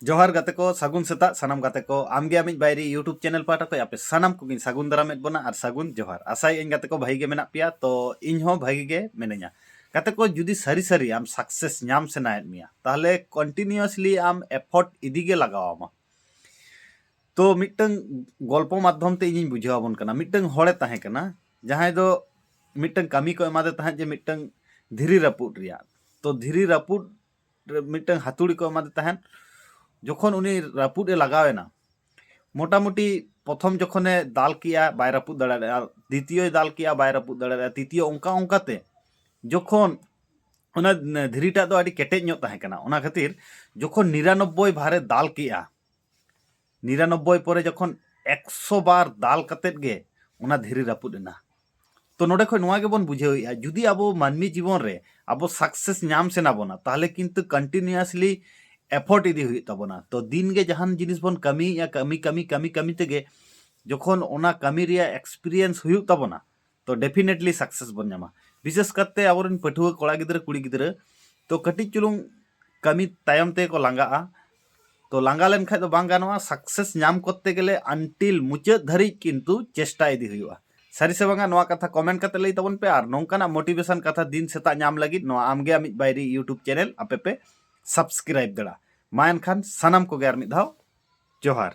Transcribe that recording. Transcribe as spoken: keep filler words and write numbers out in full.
ᱡᱚᱦᱟᱨ ᱜᱟᱛᱮ ᱠᱚ, ᱥᱟᱹᱜᱩᱱ ᱥᱮᱛᱟᱜ ᱥᱟᱱᱟᱢ ᱜᱟᱛᱮ ᱠᱚ᱾ ᱟᱢᱜᱮ ᱟᱢᱤᱡ ᱵᱟᱭᱨᱤ YouTube ᱪᱮᱱᱮᱞ ᱯᱟᱦᱴᱟ ᱠᱷᱚᱱ ᱟᱯᱮ ᱥᱟᱱᱟᱢ ᱠᱚᱜᱮᱧ ᱥᱟᱹᱜᱩᱱ ᱫᱟᱨᱟᱢᱮᱫ ᱵᱚᱱᱟ ᱟᱨ ᱥᱟᱹᱜᱩᱱ ᱡᱚᱦᱟᱨ᱾ ᱟᱥᱟᱭᱟᱹᱧ ᱜᱟᱛᱮ ᱠᱚ ᱵᱷᱟᱹᱜᱤ ᱜᱮ ᱢᱮᱱᱟᱜ ᱯᱮᱭᱟ, ᱛᱚ ᱤᱧ ᱦᱚᱸ ᱵᱷᱟᱹᱜᱤ ᱜᱮ ᱢᱤᱱᱟᱹᱧᱟ᱾ ᱜᱟᱛᱮ ᱠᱚ, ᱡᱩᱫᱤ ᱥᱟᱹᱨᱤ ᱥᱟᱹᱨᱤ ᱟᱢ ᱥᱟᱠᱥᱮᱥ ᱧᱟᱢ ᱥᱟᱱᱟᱭᱮᱫ ᱢᱮᱭᱟ, ᱛᱟᱦᱚᱞᱮ ᱠᱚᱱᱴᱤᱱᱤᱭᱩᱥᱞᱤ ᱟᱢ ᱮᱯᱷᱚᱨᱴ ᱤᱫᱤ ᱜᱮ ᱞᱟᱜᱟᱣ ᱟᱢᱟ᱾ ᱛᱚ ᱢᱤᱫᱴᱟᱝ ᱜᱚᱞᱯᱚ ᱢᱟᱫᱽᱫᱷᱚᱢ ᱛᱮ ᱤᱧᱤᱧ ᱵᱩᱡᱷᱟᱹᱣ ᱟᱵᱚᱱ ᱠᱟᱱᱟ᱾ ᱢᱤᱫᱴᱟᱝ ᱦᱚᱲᱮ ᱛᱟᱦᱮᱸ ᱠᱟᱱᱟ, ᱡᱟᱦᱟᱸᱭ ᱫᱚ ᱢᱤᱫᱴᱟᱝ ᱠᱟᱹᱢᱤ ᱠᱚ ᱮᱢᱟᱫᱮ ᱛᱟᱦᱮᱸᱫ, ᱡᱮ ᱢᱤᱫᱴᱟᱝ ᱫᱷᱤᱨᱤ ᱨᱟᱹᱯᱩᱫ ᱨᱮᱭᱟᱜ᱾ ᱛᱚ ᱫᱷᱤᱨᱤ ᱨᱟᱹᱯᱩᱫ ᱨᱮ ᱢᱤᱫᱴᱟᱝ ᱦᱟᱹᱛᱩᱲᱤ ᱠᱚ ᱮᱢᱟᱫᱮ ᱛᱟᱦᱮᱸᱫ᱾ ᱡᱚᱠᱷᱚᱱ ᱩᱱᱤ ᱨᱟᱹᱯᱩᱫ ᱮ ᱞᱟᱜᱟᱣ ᱮᱱᱟ, ᱢᱚᱴᱟᱢᱩᱴᱤ ᱯᱨᱚᱛᱷᱚᱢ ᱡᱚᱠᱷᱚᱱᱮ ᱫᱟᱞ ᱠᱮᱜᱼᱟ, ᱵᱟᱭ ᱨᱟᱹᱯᱩᱫ ᱫᱟᱲᱮᱭᱟᱫᱟ, ᱫᱤᱛᱤᱭᱚᱭ ᱫᱟᱞ ᱠᱮᱜᱼᱟ, ᱵᱟᱭ ᱨᱟᱹᱯᱩᱫ ᱫᱟᱲᱮᱭᱟᱫᱟ, ᱛᱤᱛᱤᱭᱚ, ᱚᱱᱠᱟ ᱚᱱᱠᱟᱛᱮ ᱡᱚᱠᱷᱚᱱ ᱚᱱᱟ ᱫᱷᱤᱨᱤᱴᱟᱜ ᱫᱚ ᱟᱹᱰᱤ ᱠᱮᱴᱮᱡ ᱧᱚᱜ ᱛᱟᱦᱮᱸ ᱠᱟᱱᱟ, ᱚᱱᱟ ᱠᱷᱟᱹᱛᱤᱨ ᱡᱚᱠᱷᱚᱱ ᱱᱤᱨᱟᱱᱚᱵᱵᱳᱭ ᱵᱟᱨ ᱮ ᱫᱟᱞ ᱠᱮᱜᱼᱟ, ᱱᱤᱨᱟᱱᱚᱵᱵᱳᱭ ᱯᱚᱨᱮ ᱡᱚᱠᱷᱚᱱ ᱮᱠᱥᱚ ᱵᱟᱨ ᱫᱟᱞ ᱠᱟᱛᱮᱫ ᱜᱮ ᱚᱱᱟ ᱫᱷᱤᱨᱤ ᱨᱟᱹᱯᱩᱫ ᱮᱱᱟ᱾ ᱛᱚ ᱱᱚᱰᱮ ᱠᱷᱚᱱ ᱱᱚᱣᱟ ᱜᱮᱵᱚᱱ ᱵᱩᱡᱷᱟᱹᱣᱮᱫᱼᱟ, ᱡᱩᱫᱤ ᱟᱵᱚ ᱢᱟᱹᱱᱢᱤ ᱡᱤᱵᱚᱱ ᱨᱮ ᱟᱵᱚ ᱥᱟᱠᱥᱮᱥ ᱧᱟᱢ ᱥᱟᱱᱟ ᱵᱚᱱᱟ, ᱛᱟᱦᱚᱞᱮ ᱠᱤᱱᱛᱩ ᱠᱚᱱᱴᱤᱱᱤᱭᱩᱥᱞᱤ ᱮᱯᱷᱚᱨᱴ ᱤᱫᱤ ᱦᱩᱭᱩᱜ ᱛᱟᱵᱚᱱᱟ᱾ ᱛᱚ ᱫᱤᱱ ᱜᱮ ᱡᱟᱦᱟᱱ ᱡᱤᱱᱤᱥ ᱵᱚᱱ ᱠᱟᱹᱢᱤᱭᱮᱫᱼᱟ, ᱠᱟᱹᱢᱤ ᱠᱟᱹᱢᱤ ᱠᱟᱹᱢᱤ ᱠᱟᱹᱢᱤ ᱛᱮᱜᱮ ᱡᱚᱠᱷᱚᱱ ᱚᱱᱟ ᱠᱟᱹᱢᱤ ᱨᱮᱭᱟᱜ ᱮᱠᱥᱯᱤᱨᱤᱭᱮᱱᱥ ᱦᱩᱭᱩᱜ ᱛᱟᱵᱚᱱᱟ, ᱛᱚ ᱰᱮᱯᱷᱤᱱᱮᱴᱞᱤ ᱥᱟᱠᱥᱮᱥ ᱵᱚᱱ ᱧᱟᱢᱟ᱾ ᱵᱤᱥᱮᱥ ᱠᱟᱛᱮ ᱟᱵᱚᱨᱮᱱ ᱯᱟᱹᱴᱷᱩᱣᱟᱹ ᱠᱚᱲᱟ ᱜᱤᱫᱽᱨᱟᱹ ᱠᱩᱲᱤ ᱜᱤᱫᱽᱨᱟᱹ ᱛᱚ ᱠᱟᱹᱴᱤᱡ ᱪᱩᱞᱩᱝ ᱠᱟᱹᱢᱤ ᱛᱟᱭᱚᱢ ᱛᱮᱠᱚ ᱞᱟᱸᱜᱟᱜᱼᱟ᱾ ᱛᱚ ᱞᱟᱸᱜᱟ ᱞᱮᱱᱠᱷᱟᱡ ᱫᱚ ᱵᱟᱝ ᱜᱟᱱᱚᱜᱼᱟ᱾ ᱥᱟᱠᱥᱮᱥ ᱧᱟᱢ ᱠᱚᱨᱛᱮ ᱜᱮᱞᱮ ᱟᱱᱴᱤᱞ ᱢᱩᱪᱟᱹᱫ ᱫᱷᱟᱹᱨᱤᱡ ᱠᱤᱱᱛᱩ ᱪᱮᱥᱴᱟ ᱤᱫᱤ ᱦᱩᱭᱩᱜᱼᱟ᱾ ᱥᱟᱹᱨᱤ ᱥᱮ ᱵᱟᱝᱟ, ᱱᱚᱣᱟ ᱠᱟᱛᱷᱟ ᱠᱚᱢᱮᱱᱴ ᱠᱟᱛᱮ ᱞᱟᱹᱭ ᱛᱟᱵᱚᱱ ᱯᱮ᱾ ᱟᱨ ᱱᱚᱝᱠᱟᱱᱟᱜ ᱢᱳᱴᱤᱵᱷᱮᱥᱚᱱ ᱠᱟᱛᱷᱟ ᱫᱤᱱ ᱥᱮᱛᱟᱜ ᱧᱟᱢ ᱞᱟᱹᱜᱤᱫ ᱱᱚᱣᱟ ᱟᱢᱜᱮ ᱟᱢᱤᱡ ᱵᱟᱭᱨᱤ YouTube ᱪᱮᱱᱮᱞ ᱟᱯᱮ ᱯᱮ ᱥᱟᱵᱥᱠᱨᱟᱭᱤᱵ ᱫᱟᱲᱮᱭᱟᱜᱼᱟ᱾ ᱢᱟ ᱮᱱᱠᱷᱟᱱ ᱥᱟᱱᱟᱢ ᱠᱚᱜᱮ ᱟᱨ ᱢᱤᱫ ᱫᱷᱟᱣ ᱡᱚᱦᱟᱨ᱾